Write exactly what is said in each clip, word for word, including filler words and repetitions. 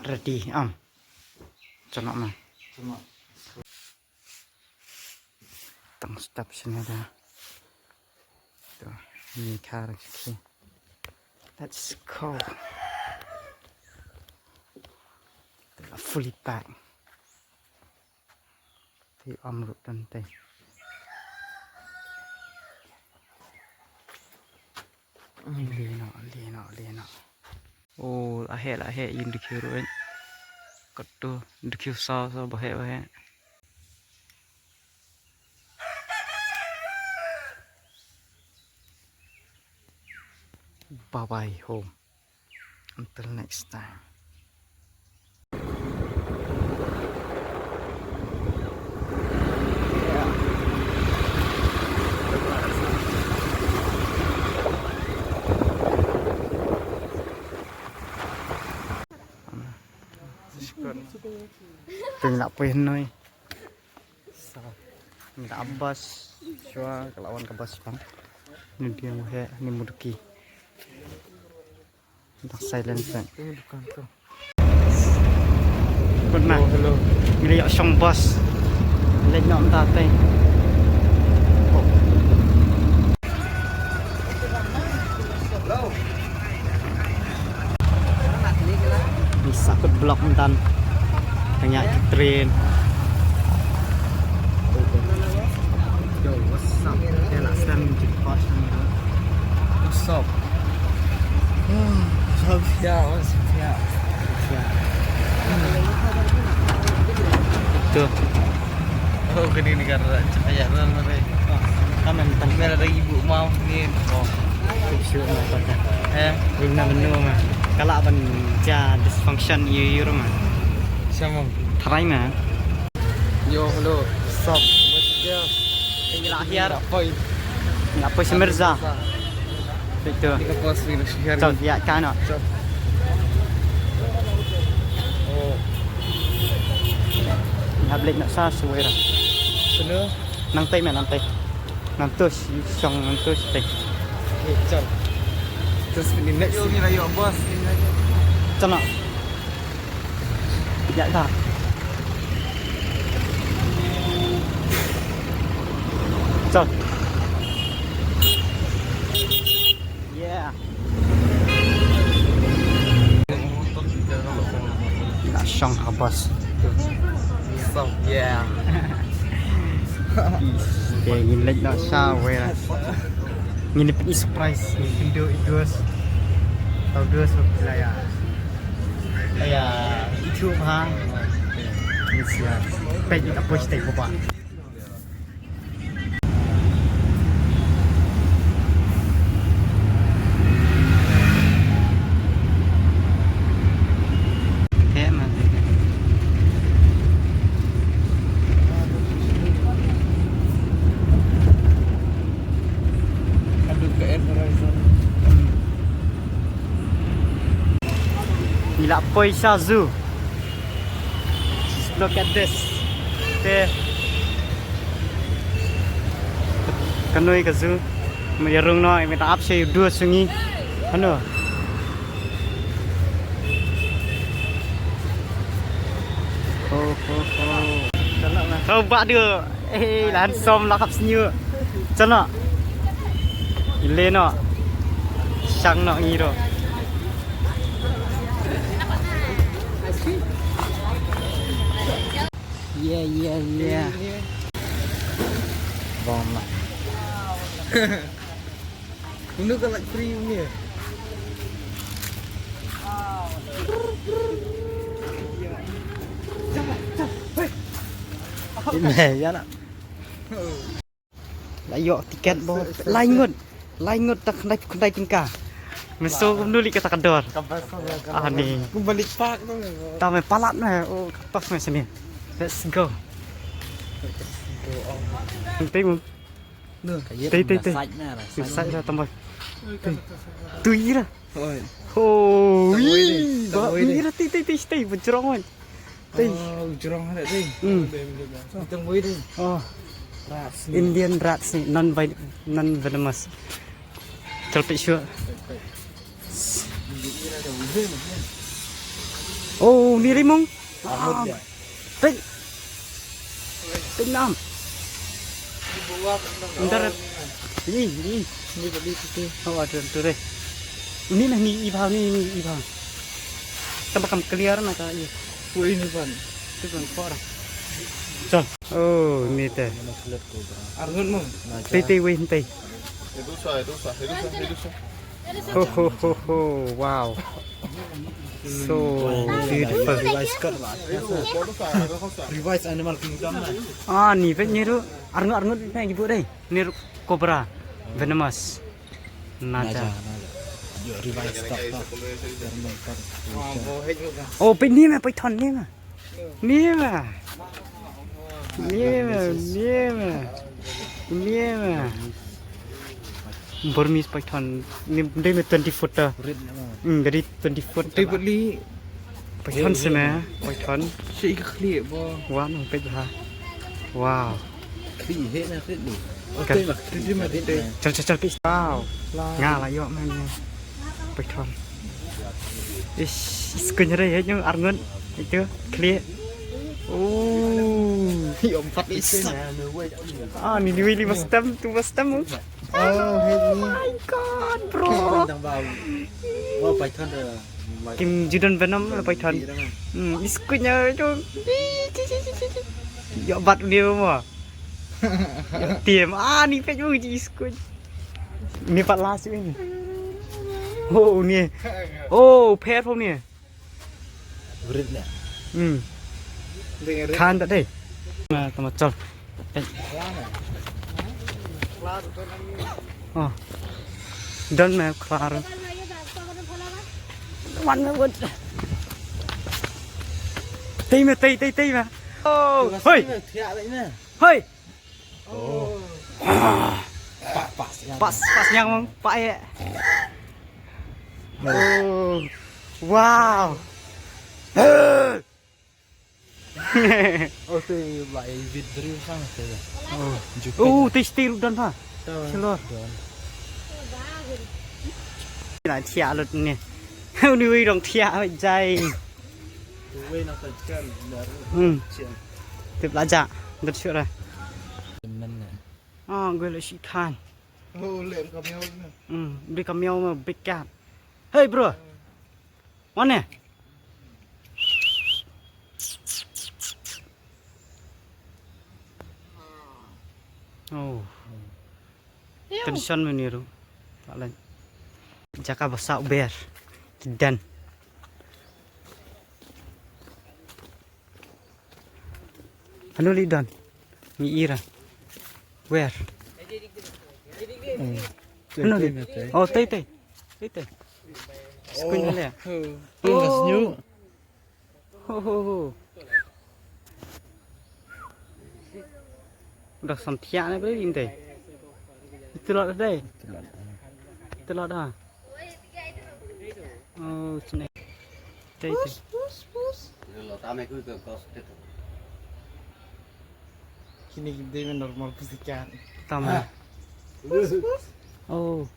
Ready, am. Chonok ma. Tang step sini da. To, ni kar ki. Let's go. Fully packed. Te am ruh tang te. Lino, lino, lino. Oh, la heh, la heh, ïa u dkhiew ruh. Katto, dkhiew saw, saw, ba heh, ba heh. Bye bye home. Until next time. Te ngi la poi hynrei. Sa, ngi la ap bus shuwa, ka la wan ka bus pang. Ni dei mo he, ni Muduki. Dang silent pang. Ini dukan tu. Good man. Oh, hello. Ngi la ïoh shong bus. Late noh mynta te. Ngi sa kut block mynta. Tang ïa ki train. Yo, what's up? Te la sdang jingpos. What's up? What's up? Yeah, what's up? Yeah. Yeah. Tuh. Oh, kini ni kan cakap ya, kan, kan. Kamen tan. Mera lagi bu mau ni. Oh. Sure, ma, pata. Eh? We'll never know, ma. Ka lah ban ja dysfunction ïa u, ma. Siapa? Tharai, ma. Yo, hello. Sup? What's up? Ngi la hiar. Ngi la poi. Ngi la poi sha Mirza. Betul. Ngi la poi sha Mirza. Chal, ïa ka noh. Chal. Oh. Ngi hap leit noh sha Suwera. Sunu? Nangtei, ma, nangtei. Nangtei, shong nangtei te. Okay, chal. Just minute. Yo, ngi la ïoh bus. Chal noh. Ïa ka. Chal. Yeah. Ka shong ha bus. So, yeah. Okay, ngin leit noh sha Wera. Ngin ïa pynïoh surprise, ngin pynduh ïa u dos. Tau dos, okay la ïa. Ïa, itu ha. Yes, ïa. Peit ïa ka post, peit, papa. Ngi la poi sha zoo. Look at this. Te. Kano ka zoo? Mynta rung noh, mynta ap sha u dos ngi. Kano? Ho, ho, ho. Oh, ba dei. Eh, la handsome, la khap sniew. Chal noh. Ile noh. Shang noh ngi ruh. Yeah, yeah, yeah. Bom lah. Unu ka lak free uni. Ine, ïa na. La ïoh tiket bo. Lai ngut. Lai ngut ta khyndai, khyndai tyngka. Mynta kumno lei kata ka dor. Ani. Kum balik park tu. Ta me palat me. Oh, kapas me sini. Let's go. Tei, tei, tei. Sait na, sait na, tambah. Tei. Tu ira. Oi. Hoi. Ba ira, tei, tei, tei, tei, bajrong oi. Tei. Oh, bajrong ada tei. Hmm. Tang wei tei. Oh. Rats ni. Indian rats ni, non vi-, non venomous. Chal peit shuwa. Ira ada wei. Oh, ni rimung. Ah, peit. Peit nam. Ndar. Ni, ni. Ni bali siti. Oh, ada tu deh. Ni nah, ni i bha, ni, ni i bha. Tamba kam clear na ka i. Woi, ni pan. Tu pan por. Chal. Oh, ni te. Arngut mo. Tei, tei, wei, tei. Ho, ho, ho, ho. Wow. So beautiful. Revise kat. Revise Animal Kingdom na. Ah, ni peit ni ruh. Arngut, arngut ni ki buh dei. Ni ruh cobra. Venomous. Naja. Naja, naja. Yo, revise kat, kat. Oh, peit ni ma, python ni ma. Ni ma. Ni ma, ni ma. Ni ma. Burmese python. Ni dei ma twenty foot ta. Rit na ma. Hmm, jadi twenty foot. Tei bali. Python se ma, python. Shi ka khlieh bo. Wan peit ha. Wow. Khlieh he na rit ni. Kan. Tei ma, tei ma, tei. Chal, chal, chal, peit. Wow. Nga la ïoh ma ni. Python. Ish, skuñ re he ñu arngut. Itu khlieh. Oh. Hi om pat is. Ah, ni ni li mastem, tu mastem. Oh, hey, ni. My God, bro. Tang bau. Wow, python da. Kim ju don venom la python. Hmm, iskunya tu. Yo bat ni mo. Tim, ah, ni peit mo ji iskuny. Ni pat last ni. Oh, ni. Oh, pet pom ni. Rit ne. Hmm. Ding rit. Khan ta dei. Ma, tama chal. Eh. Oh. Don ma khlar. Wan ma wut. Tei ma, tei, tei, tei ma. Oh, hoi. Hoi. Oh. Pas, pas, pas nyang mong, pa eh. Oh. Wow. Oh, te ba i vid driu sang te. Oh. Oh, te still don pa. Shalor. La thiah lut ni. Uni wi dong thiah jai. Hmm. Tip la ja. Dut shuh ra. Ah, gue la shi khan. Oh, le ka miau na. Hmm, bri ka miau ma big cat. Hey, bro. Wan ne? Oh. Tension meniru. Paling. Jaka basa uber. Dan. Anu li don. Ngi ira. Where? Anu li. Oh, tei tei. Tei tei. Skuin le. Oh. Ho ho ho. Dah sampiak ni beri inte. Itu lah deh. Itu lah dah. Oh, sini. Tei tei. Kini kita normal pesikat. Tama. Oh.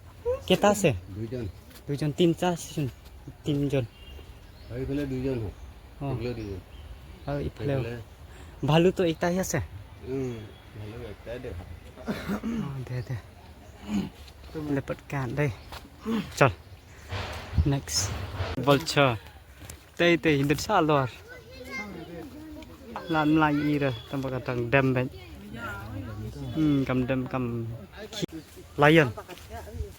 Kita se? দুইজন। দুইজন, তিনটা session। তিনজন। এইফালে দুইজন হয়। অ। এইফালে দুইজন। আৰু ইফালেও। এইফালে। ভালু তো এটা আছে। উম, ভালু একটাই দেখা। অ, দে, দে। Leopard kat, dei. Chal. Next. Vulture. Tei, tei, hyndet sa lor. Lan mlai ira, tang ba ka tang dem ben. Hmm, kam dem, kam. Lion.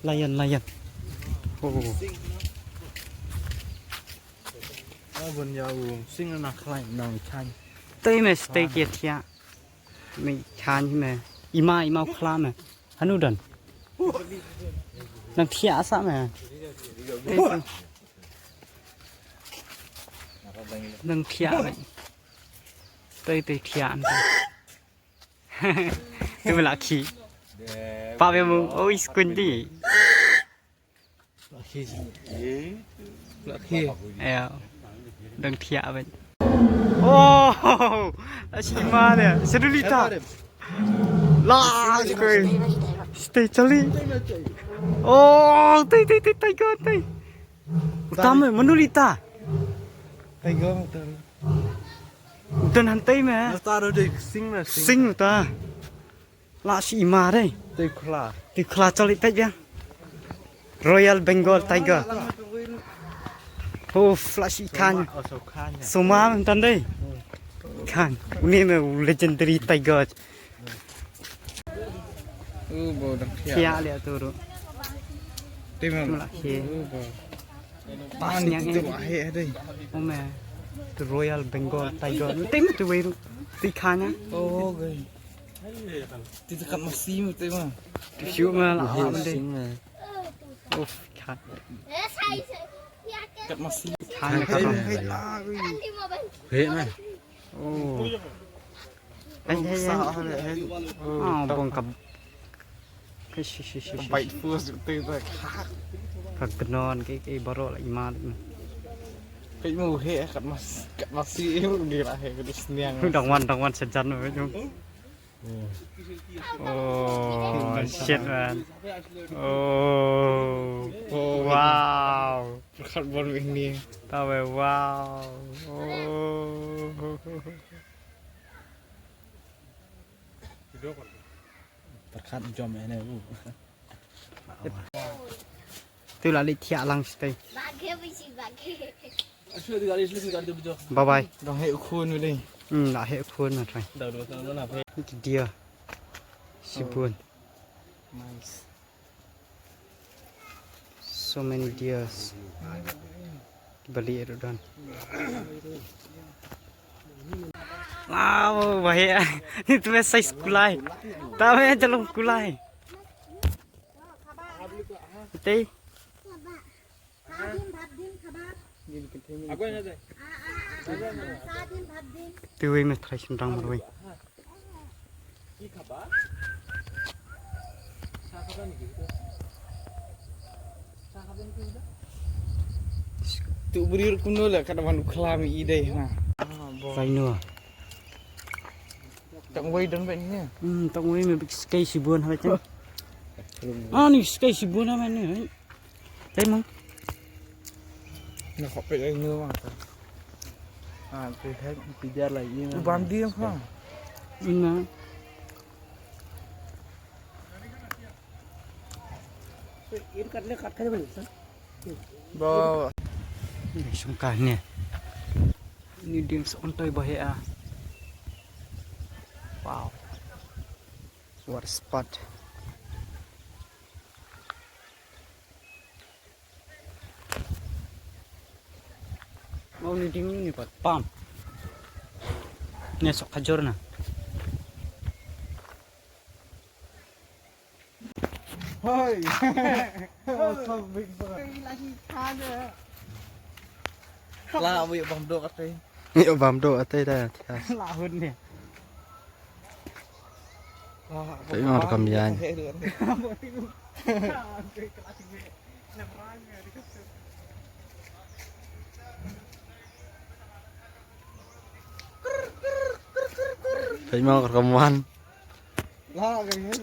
Lion, lion. Oh. Ah, bun ya u sing na khlai nang chan. Tei mes, tei kia tia. Me chan me. Ima, ima khla me. Hanu dan. Nang tia sa me. Tei, tei. Nang tia me. Tei, tei, tia an. Tu me la khi. Pa be mu, oi, skundi. Laki. Laki. Ayo. Dang thiah ban. Oh, ashi ma de. Sedulita. La, koi. Stay chali. Oh, tai, tai, tai, tai, koi, tai. Utama, manulita. Tiger, tiger. Don hantei me. Nata ro de sing na sing. Sing ta. La shi ima re. Te khla. Te khla chali pek ya. Royal Bengal Tiger. Oh, flash i khan. Oh, so khan ya. Suma tan dei. Khan. Uni me legendary tiger. Oh, bo dak ya. Kia le tu ru. Te me. Mula kia. Oh, bo. Pas nyang tu eh. Ahe dei. Oh me. Tu Royal Bengal Tiger. Te me tu wei ru. Ti khan ya. Oh, gai. Ti kat masi mu te ma. Ti shu ma la ma de. Uf, kat. Kat masi. Kat kat. He ma. Oh. Ai ai ai. Ah, bong kap. Ke shi shi shi. Bait fus te ta. Ka gnon ke ke baro la iman. Pe mu he kat mas kat masi ni la he ke sniang. Dang wan dang wan sejan. Oh, shit, man. Oh, wow. Perkat bon ini. Tawe, wow. Oh. Perkat jom ini. Tu la li thiah lang stai. Bye bye. Dang heh khun ni. Hmm, la heh khun na trai. Ni ki deer. Shibun. Nice. So many deers. Bali rudan. Wow, bahaya. Ni tu size kulai. Tahu ya jalan kulai. Betul. Tiwi me thrai sendang marwai. Tu beri kumno la kada man khlam i dei na. Sai no. Tang wei don ben ni. Hmm, tang wei me bik skai sibun ha chen. Ah, ni skai sibun ha ni. Tei mong. Na khop pe ai ngi ma. Ah, pe hai pe dia lai ni. Bam di ha. Ina. Ba. Ni sungkah ni. Ni ding seontai bahaya. Wow. What a spot. Mau ni ding ni pat pam. Ni sok khajur na. Hoi. What's up, big boy? La wi bam dok atai. Wi bam dok atai da. La hun ni. Tei ma kam yan. Tei ma kam wan. La ga hin.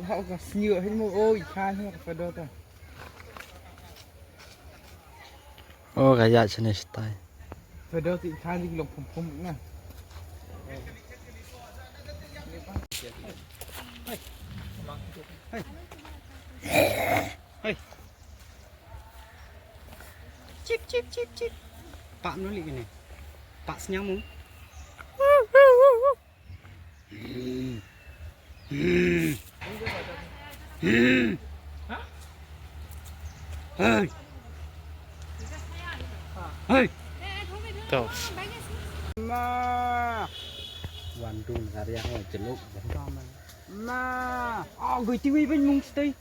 La ga sniu hin mo oi khan hin ka dota. Oh, kaya chane stai. Pwede ti khan di long pum pum na. Hey. Chip chip chip chip. Pak no li ni. Pak senyang mu. Hey. Hey. Kau. Ma. Wandung ngariang oh, celuk. Ma. Oh, goi tiwi ben mung stay.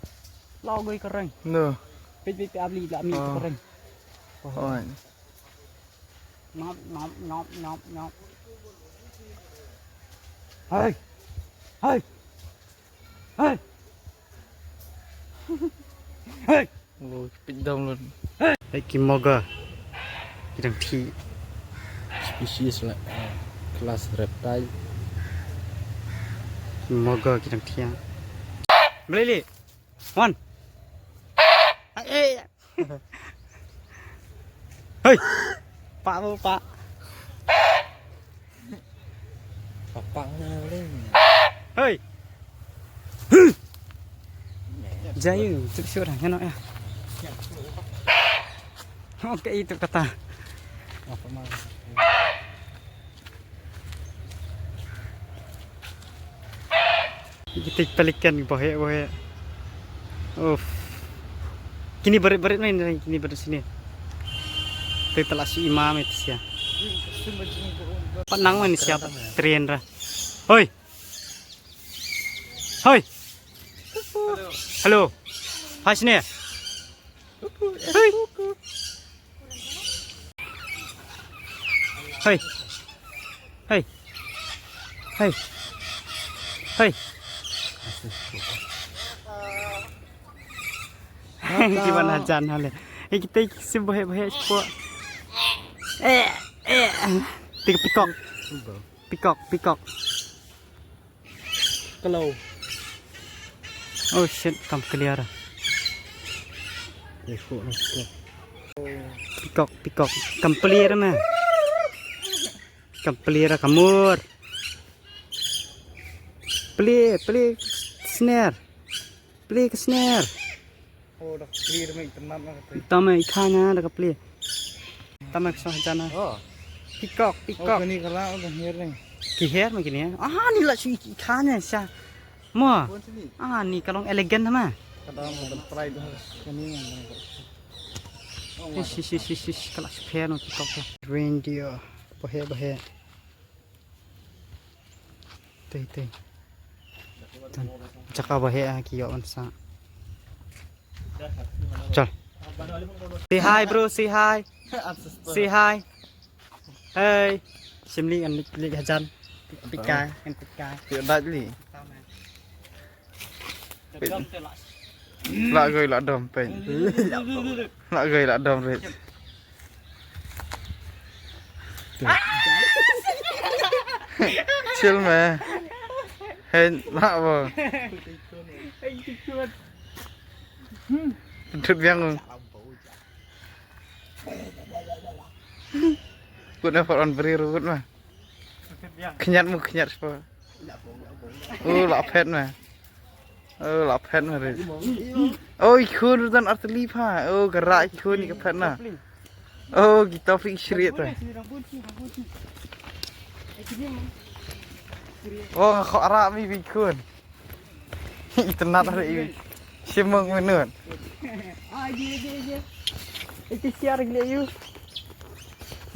Lao goi kereng. No. Pit pit pit abli la mi kereng. Oh. Nop nop nop nop nop. Hey. Hey. Hey. Hey. Lo pit dam lon. Hey ki moga. Ki dang thi. Species la class reptile. Ki moga ki dang thi. Blei li. One. Hey. Hey. Pak, pak. Papang na le. Hei. Jayu, tu sura heno ya. Oke, itu kata. Apa mau? Kita pelikan bohe bohe. Uff. Kini barit barit main kini barit sini. Te telah si imam itu sia. Penang main sia train ra. Hoi. Hoi. Hello. Hai sini. Hei. Hei. Hei. Hei. Kiban hajan hale. Hei kita sim bohe bohe spo. Eh eh. Tiga pikok. Pikok pikok. Kalau. Oh shit, kam clear. Pikok, pikok, kam clear ma. Kam clear kamur. Play, play snare. Play ke snare. Oh, dah clear mai tenat lah kata. Tama ikhana dah play. Tama kesah jana. Oh. Pikok, pikok. Oh, kini kala udah her ni. Ki her ma kini. Ah, ni lah sui ikhana sha. Mo. Ah, ni kalong elegant ma. Kadang udah try dah kini. Ish ish ish ish ish, kala sha phen pikok. Reindeer. Bahe bahe. Tei tei. Jaka bahe ah ki ïoh ban sa. Chal. Say hi bro, say hi. Say hi. Hey. Shim li ngan lik lik hajan. Pika, ngan pika. Ïoh dait li. Lah goi lah dom pen. Lah goi lah dom rit. Chill me. Hey, lah bo. Tut biang. Kut na for on beri rut ma. Khñiat mu khñiat spa. Oh, lah phet ma. Oh, lah phet ma re. Oh, i khun rutan arteli pha. Oh, ka ra i khun i ka phet na. Oh, kita fik shriet ta. Oh, nga kho ara mi bi khun. Ita nat hari ini. Simang menun. Ah, dia dia dia. Itu siar gila you.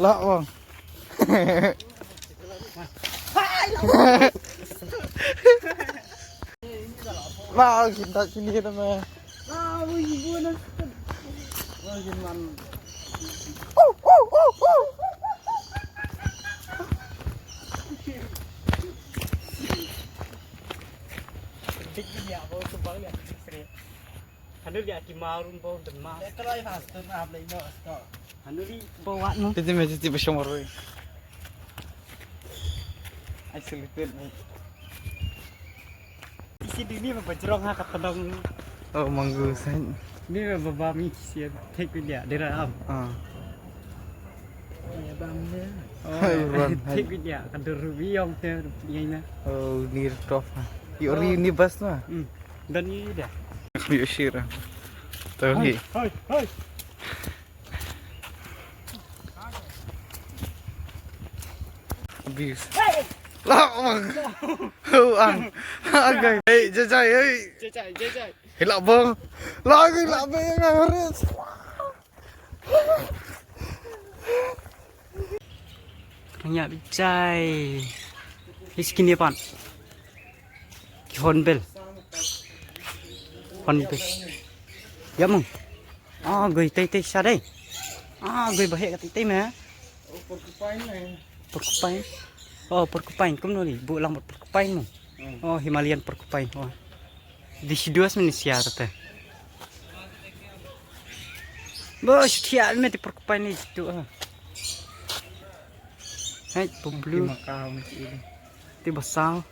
Lah, bang. Lah, kita sini nama. Lah, ibu nak. Lah, jangan. Dik dik ya, bo sumbang ya, dik sri. Hanu ya ki marun bo den ma. Ito la ya, ito na, hable no, ito. Hanu li bo wat mo. Titi me titi ba shong marwe. Ai, selepet ni. Isi dini ba bajrong ha ka tadong. Oh, manggu sen. Ni ba ba mi kisian. Take with ya, dira am. Ah. Ya ba mi. Oh, run. Take with ya, ka dur rubi yong te rubi na. Oh, ni top. Yu ri ni bas na. Hmm. Dan ni dia. Yu shira. Tahu ni. Hoi, hoi. Abuse. Lah, bang. Oh, ang. Agai. Hey, jajai, hey. Jajai, jajai. Hey, lah, bang. Lah, agai, lah, bang, yang ngarit. Hanya jai. Iskin dia pan. Ki hornbill. Hornbill. Ya, mong. Ah, goi tei tei sha dei. Ah, goi bahek ka tei tei me. Oh, porcupine me. Porcupine. Oh, porcupine. Kumno li? Bu lang porcupine mo. Hmm. Oh, Himalayan porcupine. Oh. Di siduas min sia kata. Bo, sitia me ti porcupine ni tu ah. Hai, pembelu. Ti makau ni ti. Ti basau.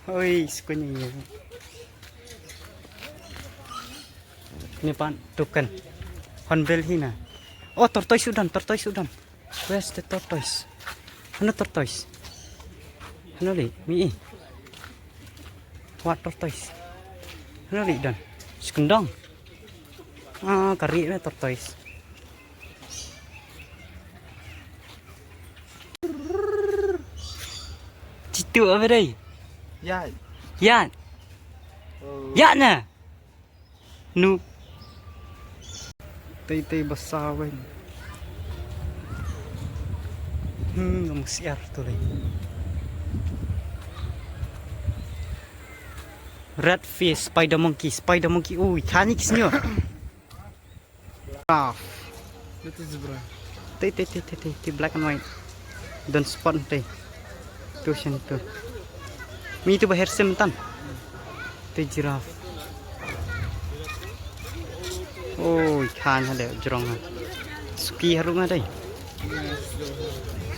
Oi, sekunya ya. Ni pan tukan. Hornbill hi na. Oh, tortoise u don, tortoise u don. Where's the tortoise? Hano tortoise? Hano lei, mi i. Wat tortoise. Hano lei don. Skyndong. Ah, ka ri me tortoise. Chitu ave dei. Ya. Ya. Oh. Ya na. Nu. Tei tei basa wen. Hmm, ngam siar tu lei. Red fish, spider monkey, spider monkey. Ui, thani kisnyo. Giraffe. Ito zebra. Te, te, te, te, te, te, black and white. Don spot te. Tu shen tu. Mi tu ba herse myntan. Te giraffe. Oi, khan ha de jrong ha. Suki haru nga dei.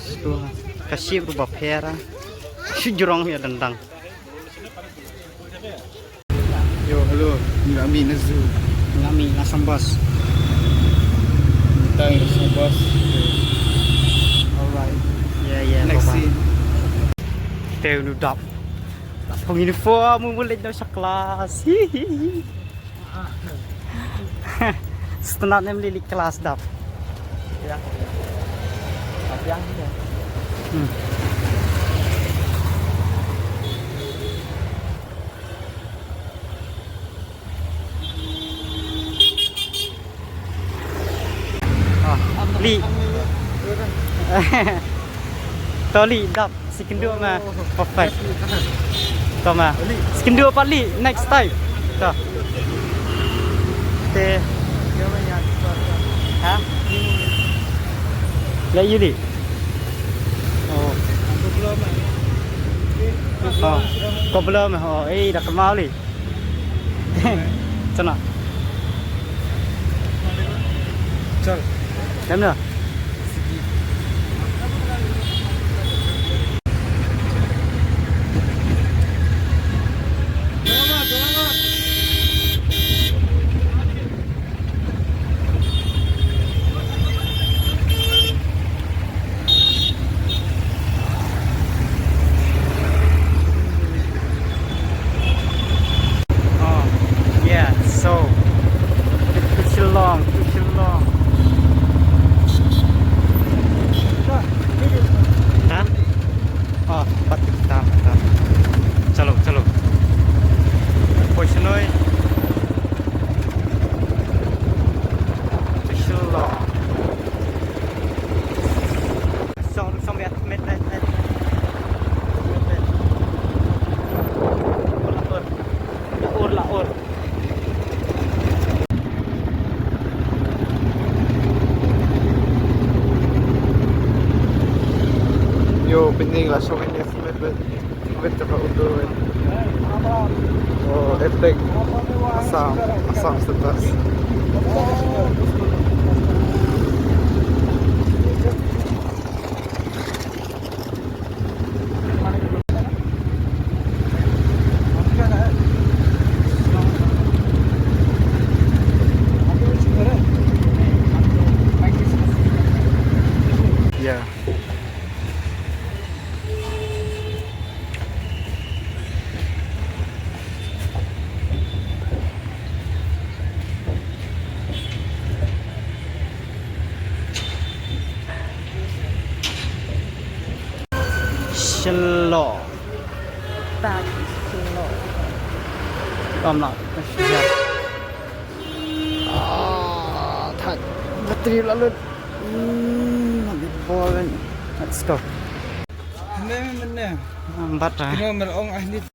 Suki ha. Ka ship ru ba phera. Shu jrong ya dendang. Yo, hello. Nga mi na zoo. Nga mi na sambas. Tang na sambas. Alright. Yeah, yeah. Next scene. Te nu dap. Dap pung uniform mu lek na sa class. Setenat nem lili class dap. Ya. Tapi yang ni. Hmm. Ah, li. To li dap. Sikindu ma. Perfect. To ma. Sikindu pa li next time. To. Te. Ha? Ya yuli. Oh. Oh. Ko belum. Oh, eh, dah kenal li. Sana. Chal. Dem na. Oh, yeah, so, tu Shillong, tu Shillong. Ha? Oh, pat kita, kita. Chalo, chalo. Koi shnoi. Tu Shillong. Song, song, biar met, met, met. Laur, laur. Laur, laur. Yo, pening lah, song ini met, met. Wait, ka udo, wait. Oh, epic. Assam, Assam is the best. Yeah. Shillong. Back to Shillong. Tom na. Ah, thak. Battery la lut. Hmm, habis bol. Let's go. Mynne, mynne. Ambat ah. Kino mer ong ah ni.